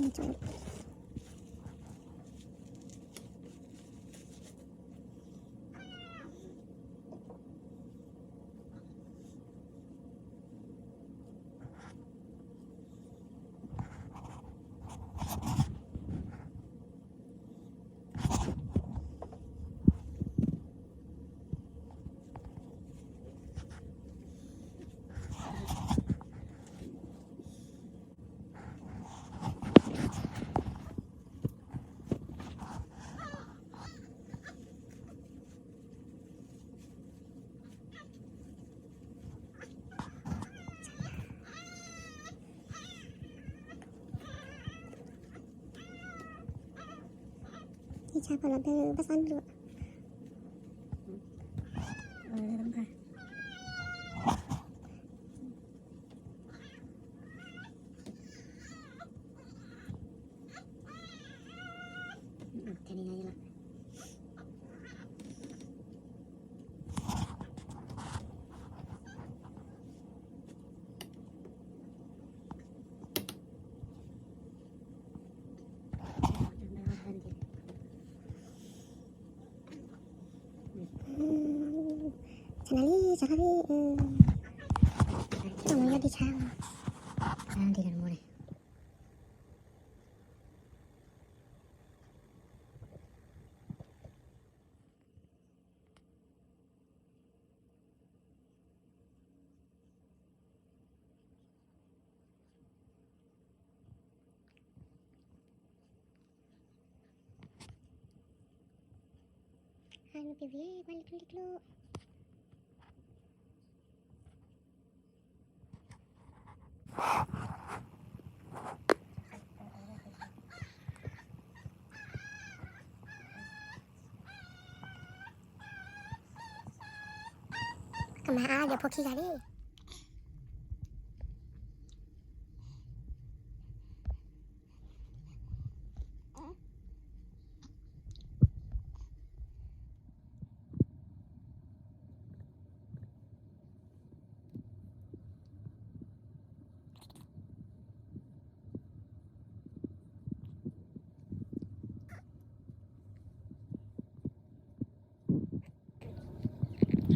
ယဆါပှၤလီၤဘၢဘၣ်သးဒိၣ်, ဆနလံ ဆါခါလံ, တမယီဒ်ဆါ, ဒ်လၢမူန့ၣ် ဟါနပံၤဝံၤ ကွၢ်လံၤကျိၣ်လံၤကျိၣ်, ကမၤအါဒီး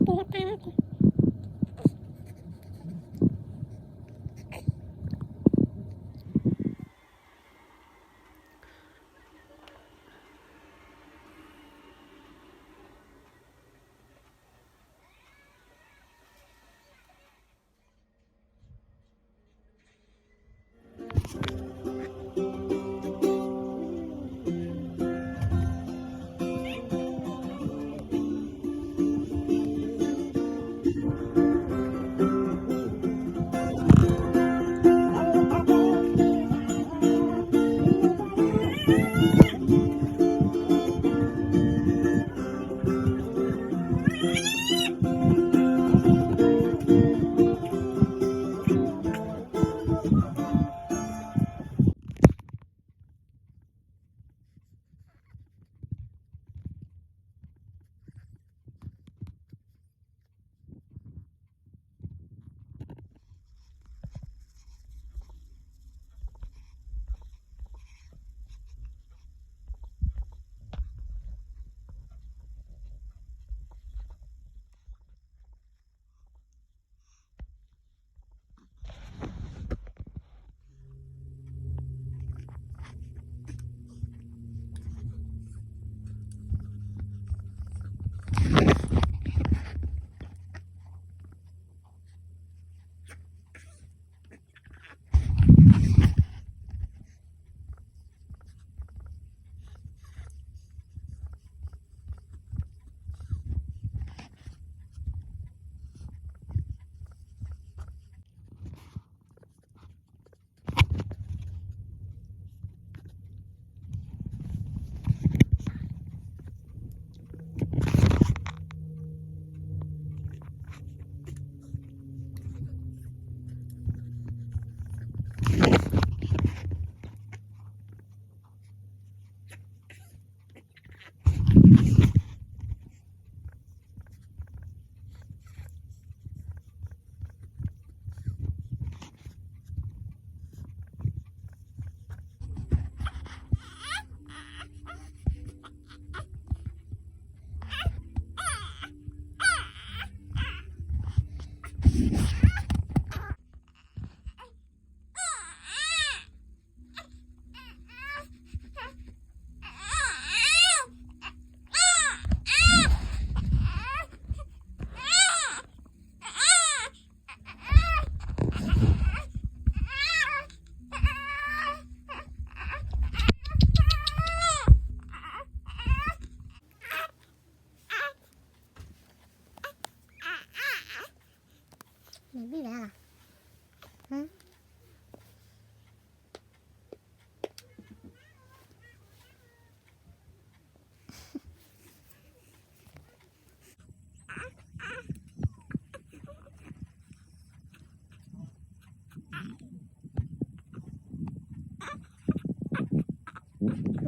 ဖိခံဂၤန့ၣ်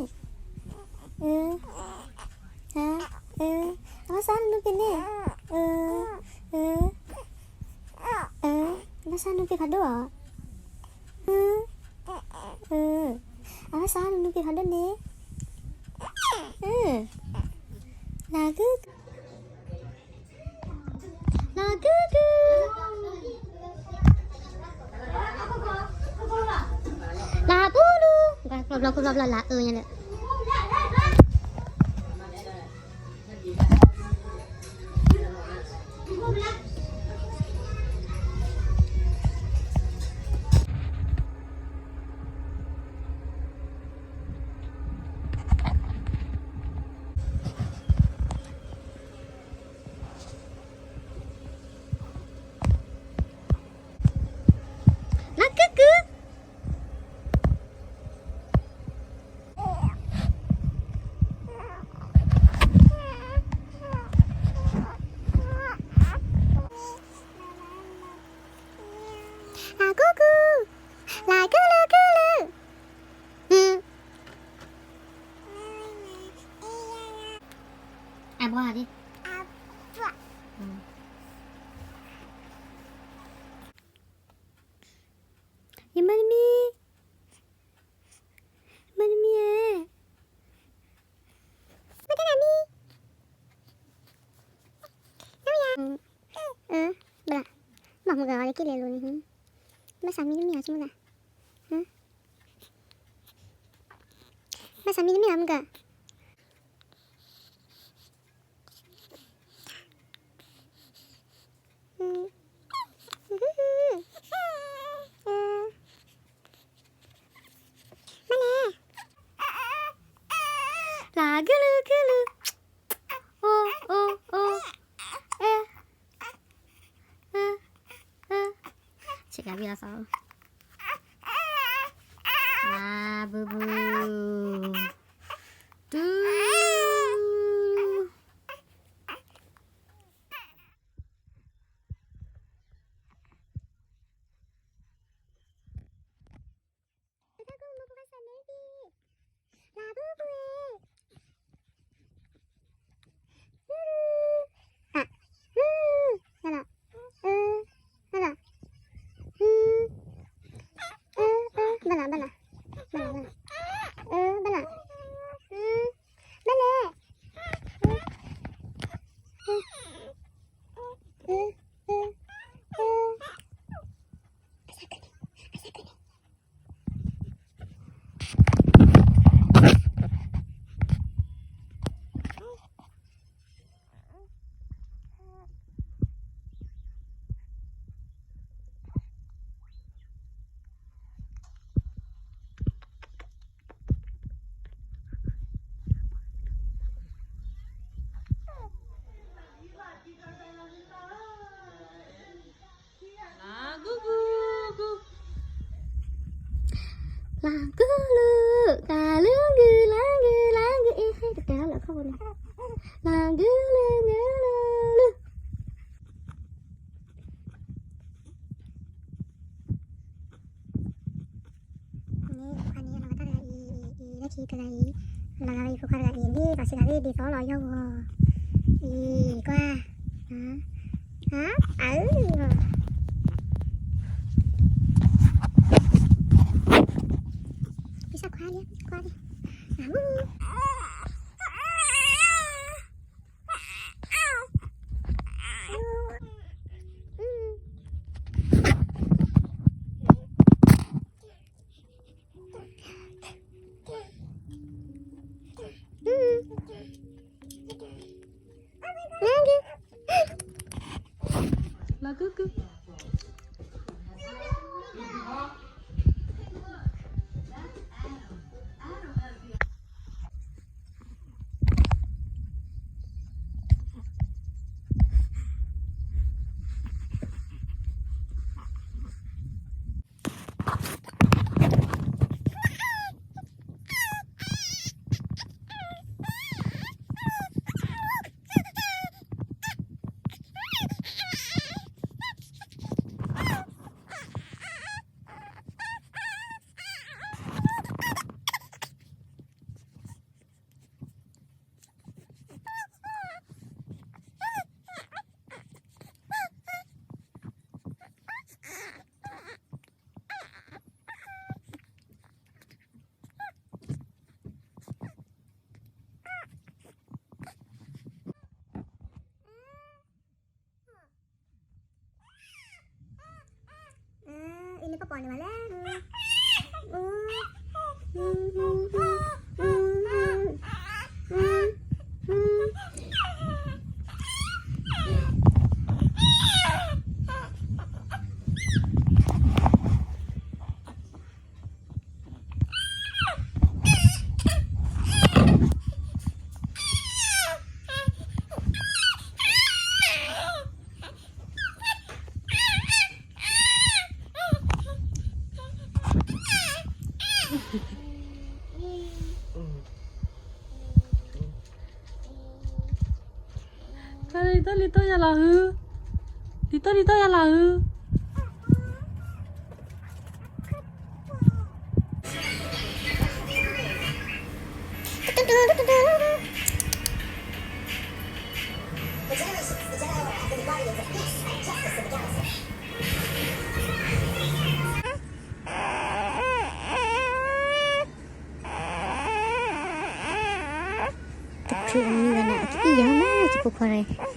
အဘၣ်ဆၣ်နနူၢ်က့ၤဖးဒိၣ်န့ၣ်, အ, အ, အ, အ, အဘၣ်ဆၣ်နနူၢ်က့ၤဖးဒိၣ်ဧါ, အ, အ, အဘၣ်ဆၣ်နနူၢ်က့ၤဖးဒိၣ်န့ၣ်, အ, နက ကုကု, လၤပူလူ, ဘျီဘျီဘျီဘျီ လၤအၢညါလၢ လၤကုကု, လၤကုကု, လၤကုလုကုလု, အဘွားဒ်, ယမါတမံၤ, မါတမံၤဧၢ, မါတမံၤ, ဘၣ်, မၤမုၢ်ဂၤအီၤလၢက့ၤလဲၤလိၤန့ၣ်, ဘၣ်ဆၣ်မံတမံၤအီၤဆိကမိၣ်သး, ဘၣ်ဆၣ်မံတမံၤအီၤမုၢ်ဂၤ မလဲၣ်, လၤကုလုကုလု, အိၣ်အိၣ်အိၣ်, ဆ့ကၤဘံၣ်လီၤသး, လၤဘုဘု, တူ လၤဘုဘု, ဘၣ်လီၤ, ဘၣ်လီၤ, ဘၣ်လီၤ, ဘၣ်လီၤ, ဘၣ်လီၤ, ဘၣ်လီၤ, လၤဂုၢ်ဂုၢ်ဂုၢ်, လၤဂုၢ်လုၢ်, တၢ်လုၢ်ဂုၢ် လၤဂုၢ် လၤဂုၢ်, အ့ ဟဲတကဲလၢခီၣ်ဖိန့ၣ်, လၤဂုၢ်လုၢ်ဂုၢ်လုၢ်လုၢ်. န့ၣ် ခွါန့ၣ် လီၤဂာ်တၢ်တဂၤအံၤ, အံၤ လၢခံတဂၤအံၤ, လီၤဂာ်ဝဲအံၤ ဖိခွါတဂၤအံၤ ဒ်သိးစံးတၢ်ဒ်သိးလီၤယီၢ်ဂီၤ, အံၤ ကွၢ်, အၢ, ပစၢ်ခွါလံ, ပစၢ်ခွါလံ, အၢ လၤဂုၢ်ဂုၢ်. လံတိၢ်လံတိၢ်ယၤလီၤဟု, လံတိၢ်လံတိၢ်ယၤလီၤဟု. တချုးအမံၤဝဲန့ၣ် အကအံၣ်ယၤမး ယဖိခွါန့ၣ်.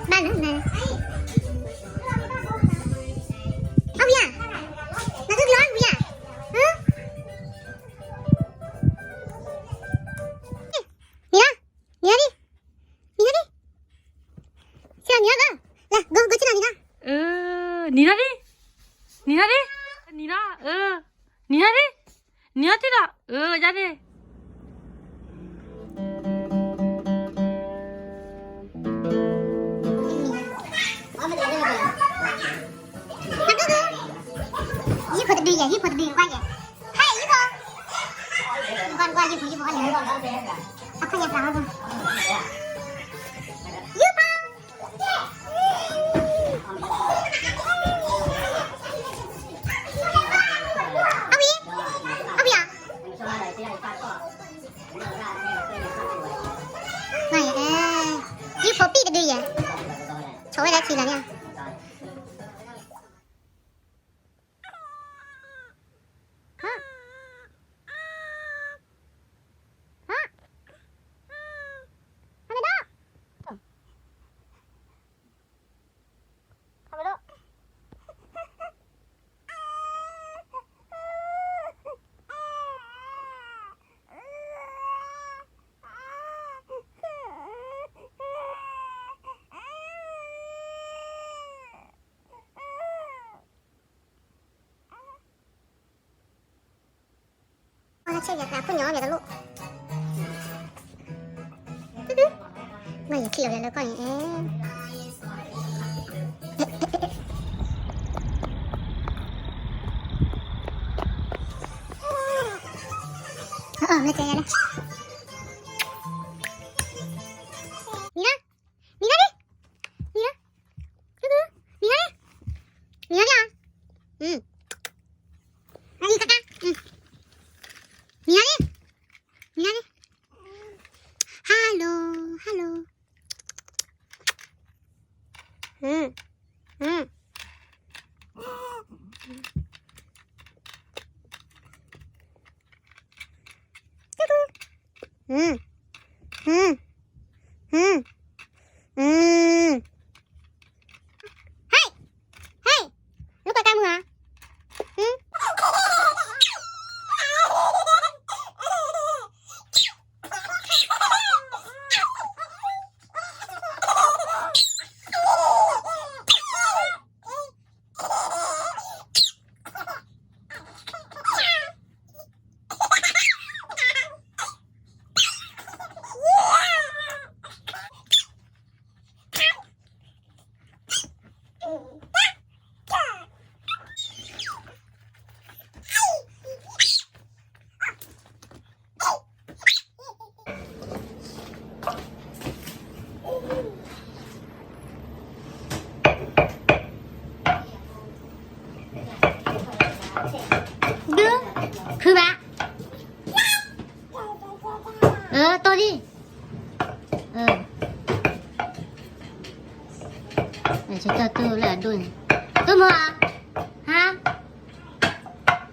နံၤလီၤ, နံၤလီၤလံ, နံၤလီၤလံ, ဆ့ၣ်နီၤနံၤလီၤ, လၢ go go ဆ့ၣ်နီၤနံၤလီၤ, နံၤလီၤလံ, နံၤလီၤလံ, နံၤလီၤ, နံၤလီၤလံ, နံၤလီၤတံၢ်လီၤ, အၢ ယၤန့ၣ် ဟံၣ်ဖိတဒုယဲၢ် ဟံၣ်ဖိတဒုကွၢ်ယဲၢ်, ဟဲဟံၣ်ဖိ, ကွၢ်ကွၢ်ယဲၢ်ဖိ ယဲၢ်ဖိ, အခီၣ်ညါပျၢ်ဟီၣ်ဖိ, ယဲၢ်ဖိ အဝံၤ, အဝံၤဧါ, ယဲၢ်ဖိပံၣ်တဒုယဲၢ်, ဆိးဝဲဒၣ်ခံဂၤန့ၣ်ဧါ. ဆ့ၣ်ညါ အခိၣ်ညါအီၣ်ယၤတလိၣ်, မ့ၢ်ယထံၣ်အီၤလၢကီၢ်အံၤ, မ့ၢ်တဲယၤလၢ နံၤလီၤ, နံၤလီၤလံ, နံၤလီၤ, နံၤလီၤလံ, နံၤလီၤလံ, နံၤလီၤလံ, နံၤလီၤလံ, နံၤလီၤလံ, hello hello, ဟဲ, ဟဲ, နကွၢ်ကါမုၢ်ဧါ, ဟဲ, ဟဲ, အၢ တီၢ်ဒံၣ်, အၢ, ဆၢကၢၢ်တိၢ်လၢအဒိၣ်န့ၣ်, တိၢ်မီၤဧါ, ဟါ, အ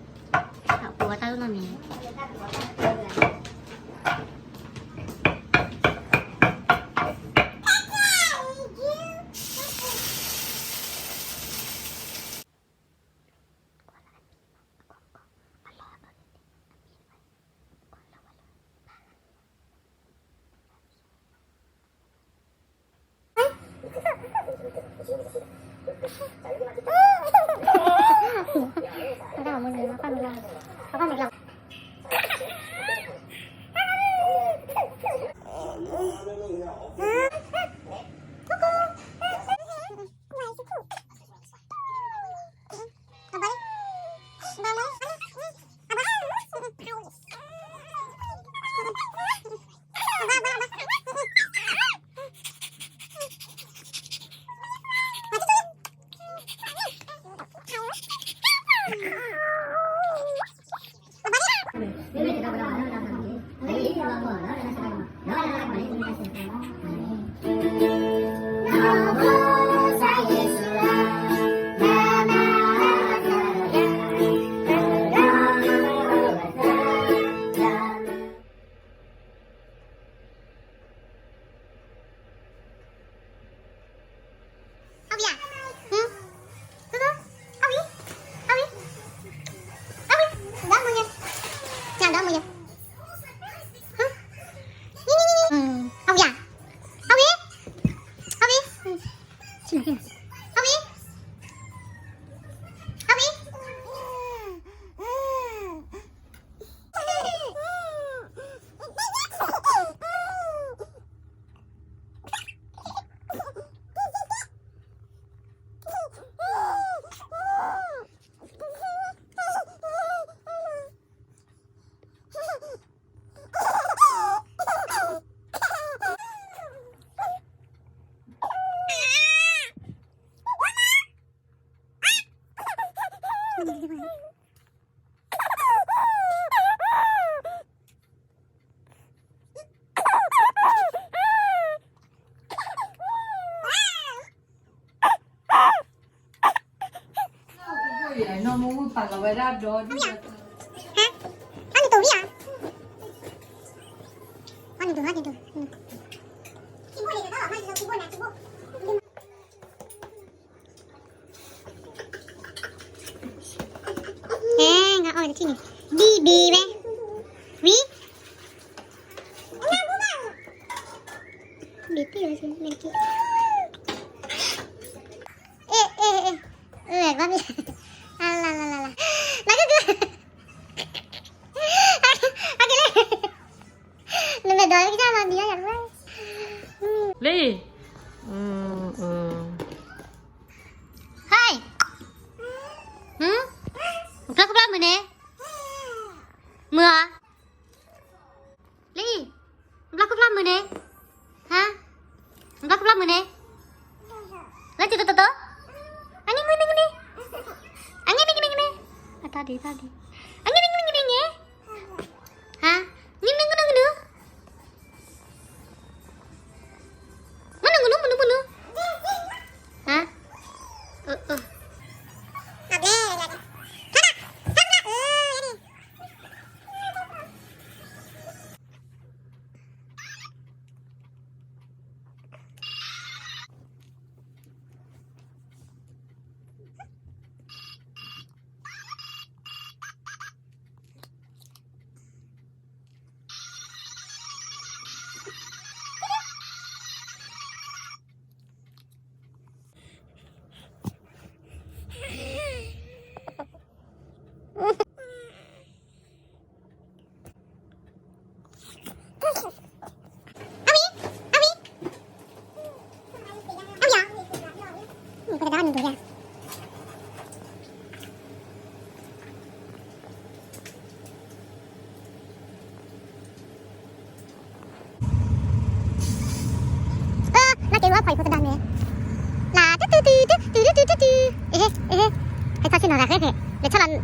ပူၤဝဲတၢ်လီၢ်နီတမံၤန့ၣ် အဝံၤဧါ, အဝံၤ, အဝံၤ, အဝံၤ, ဒီမုၢ်ယဲ, ဒီမုၢ်ယဲ, အဝံၤဧါ, အဝံၤ, အဝံၤ, အဝံၤ, အဝံၤ. အဲ ငါအီၣ်ဝဲတထံၣ်န့ၣ်, ဘံၣ်ဘံၣ်ဝဲ, ဝံၤ, ဘံၣ်တံၢ်ဝဲ, အဲ အဲ အဲ အဲ ဘၣ်မ့ၢ်, အလၤလၤလၤလၤ, လၤကက, အကလဲၣ်, နမဲာ်ဒိးကစၢ်လီၤနံၤအီၣ်ယၤတဝဲ, လံ, hi, နပျၢ်ခီဖျၢၣ်မုာ်န့ၣ်, မုာ်ဧါ, လံ, နပျၢ်ခီဖျၢၣ်မုာ်န့ၣ်, ဟါ, နပျၢ်ခီဖျၢၣ်မုာ်န့ၣ်, လၢတတီတီ, အနံၣ်မုၣ်နံၣ်ကနံၣ်, အနံၣ်နံၣ်ကနံၣ်ကနံၣ်, အတၢ်ဒံးတၢ်ဒံး, အနံၣ်နံၣ်ကနံၣ်ကနံၣ်, ဟါ, နံၣ်နံၣ်ကနံၣ်ကနံၣ်, မနုၤကနုၤ မနုၤမနုၤ, ဟါ, အၢ, အၢ, အဘျဲၣ်, ထါဒၣ်, ထါဒၣ်, အၢ, အဝံၤ, အဝံၤ, အဝံၤဧါ, ပကဒါနုၤဒိးယၤ, အၢ, လၢက့ၤဝဲဖီၣ်အံၤဖိသဒါမ့ၢ်, လၢတုတုတုတုတုတုတုတု, အဟ့, အဟ့, ဟဲထီၣ်ဆ့ၣ်နီၤတၢ်ဃဲဃဲ, လဲၤထီၣ်လီၤ.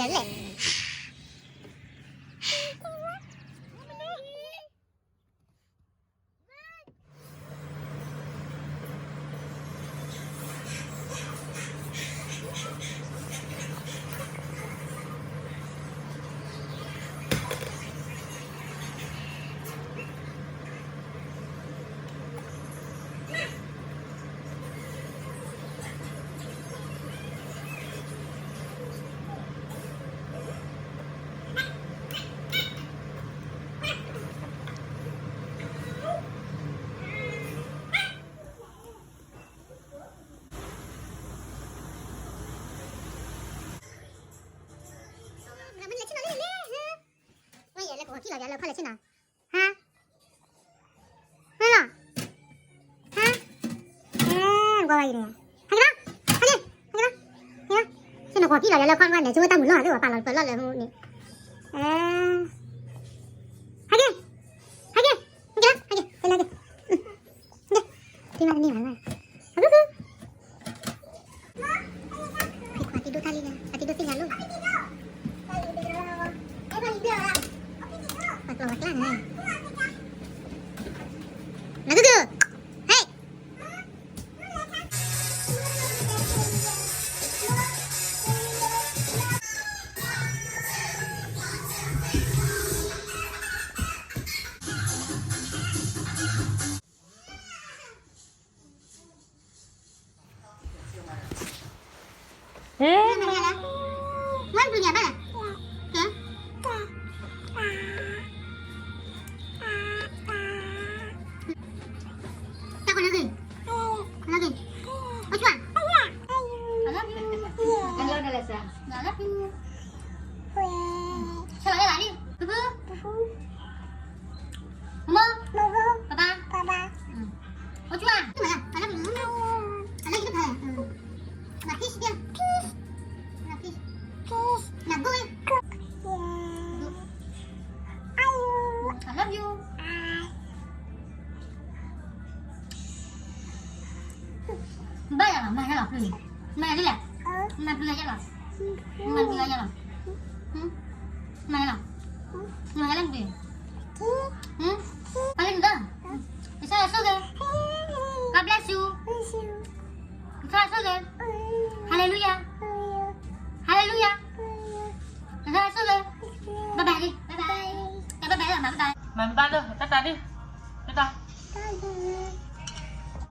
လဲၣ် မ့ၢ်လဲၤဆ့ၣ်နီၤလဲၣ်လဲၣ်, ဝဲယဲလဲၤကဝီၤကံၣ်လီၤယၤလၢခီၣ်လဲၤဆ့ၣ်နီၤ, ဟါ, ဟါလီၤ, ဟါ, အဲ, ကွၢ်ဝဲအံၤန့ၣ်, ဟဲက့ၤလီၤ, ဟဲက့ၤ, ဟဲက့ၤလီၤ, ဟဲက့ၤလီၤ, ဆ့ၣ်နီၤကဝီၤကံၣ်လီၤယၤလၢခီၣ်လဲၤဆ့ၣ်ဝဲ တၢ်မုာ်လီၤသ့ၣ်ဝဲပာ်လီၤပၢၤလီၢ်လၢဟူန့ၣ်, အဲ, ဟဲက့ၤ, ဟဲက့ၤ, ဟဲက့ၤလီၤ, ဟဲက့ၤ, ဟဲက့ၤ, ဟဲက့ၤ, ဟဲက့ၤ, ဟဲက့ၤ, ဟဲက့ၤ, ဟဲက့ၤ, ဟဲက့ၤ, ခွါတံၤဒိၣ်တၢ်လံလဲၣ်, ခွါတံၤဒိၣ်သ့ၣ်ညါလိၣ်, ပှၤကျီၤပှၤကျၢ်န့ၣ်, လၢကုကု, ဟဲ, ဟဲ, မ့ၢ်ပျုၤညါဘၣ်လဲၣ်, ကဲ, တၢ်ကလၢက့ၤ, ကလၢက့ၤ, အိၣ်ဆူၣ်, I love you, I love you, I love you, ဆၢလီၤလၢလၢ်လံ, ဖုဖု, မမ, ပပၢ်, အိၣ်ဆူၣ်, I love you, I love you, I love you, နၤ good, good, I love you, I love you, ဘၣ်ယၤလီၤ မၤယၤလီၤ ပျုၤ, မၤဒ်လဲၣ်, မၤပျုၤယၤလီၤ, မၤပျုၤယၤလီၤ, မၤယၤလီၤ, မၤယၤလီၤပျုၤ, ပှၤလၢနုၤ, ကစၢ်ယွၤဆိၣ်ဂ့ၤ, God bless you, ကစၢ်ယွၤဆိၣ်ဂ့ၤ, Hallelujah, Hallelujah, ကစၢ်ယွၤဆိၣ်ဂ့ၤ, bye bye လံ, bye bye, မၤ bye bye လီၤ မၤ bye bye, မၤဘၣ်လၢတၢ်တၢ်ဒ်, တၢ်တၢ်